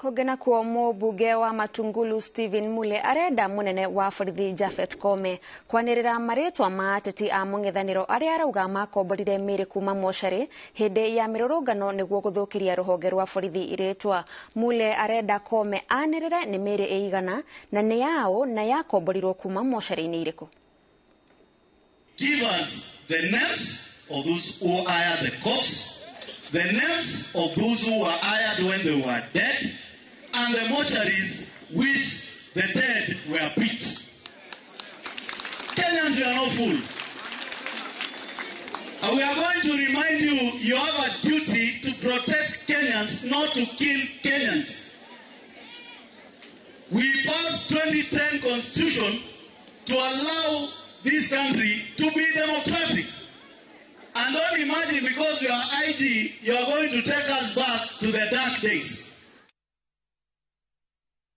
Kũngĩ nakuo, mũmbunge wa Matungulu Stephen Mule arenda mũnene wa borithi Japhet Koome kwanĩrĩra marĩtwa ma ateti a mũng'ethanĩro arĩa arauga makomborire mĩĩrĩ kuma mocarĩ hĩndĩ ya mĩrũrũngano nĩguo gũthũkĩria rũhonge rwa borithi rĩtwa. Mule arenda Koome anĩrĩre nĩ mĩĩrĩ ĩigana na nĩ yaũ na yakomborirwo kuma mocarĩ-inĩ irĩkũ. Give us the names of those who hired the cops, the names of those who were hired when they were dead, and the mortuaries which the dead were put. Kenyans, you are not fool. And we are going to remind you, you have a duty to protect Kenyans, not to kill Kenyans. We passed 2010 Constitution to allow this country to be democratic. And don't imagine because you are IG, you are going to take us back to the dark days.